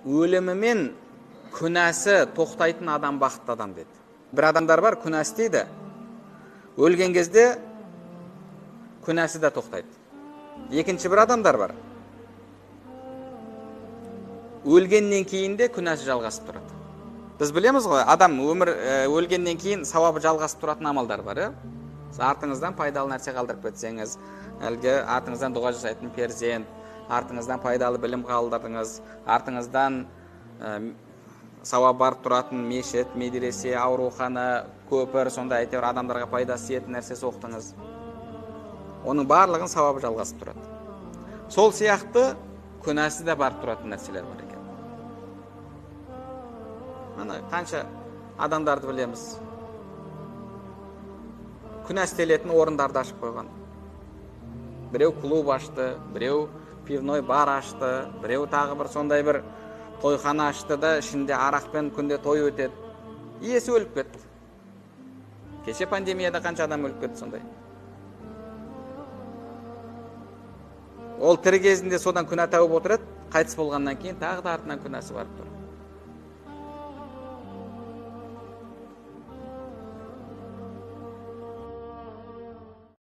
Өлімімен күнәсі тоқтайтын адам бақытты адам деді. Бір адамдар бар, күнә істейді. Өлген кезде күнәсі де тоқтайды. Екінші бір адамдар бар. Өлгеннен кейін де күнәсі жалғасып тұрады. Біз білеміз ғой, адам өмір өлгеннен кейін сауабы жалғасып тұратын амалдар бар, ә? Артыңыздан пайдалы нәрсе қалдырып кетсеңіз, әлгі артыңыздан дұға жасайтын перзент, артыңыздан пайдалы білім қалдырдыңыз, артыңыздан сауап барып тұратын мешіт, медресе, аурухана, көпір, сондай әйтеуір адамдарға пайдасы тиетін нәрсе соқтыңыз. Оның барлығын сауабы жалғасып тұрады. Сол сияқты күнәсі де барып тұратын нәрселер бар екен. Мына қанша адамдарды білеміз. Күнә істелетін орындарды ашып қойған. Біреу клуб ашты, біреу пивной бар ашты, біреу тағы бір сондай бір тойхана ашты да, ішінде арақпен күнде той өтеді. Иесі өліп кетті. Кеше пандемияда қанша адам өліп кетті сондай. Ол тірі кезінде содан күнә тауып отырады, қайтыс болғаннан кейін тағы да артынан күнәсі барып тұрады.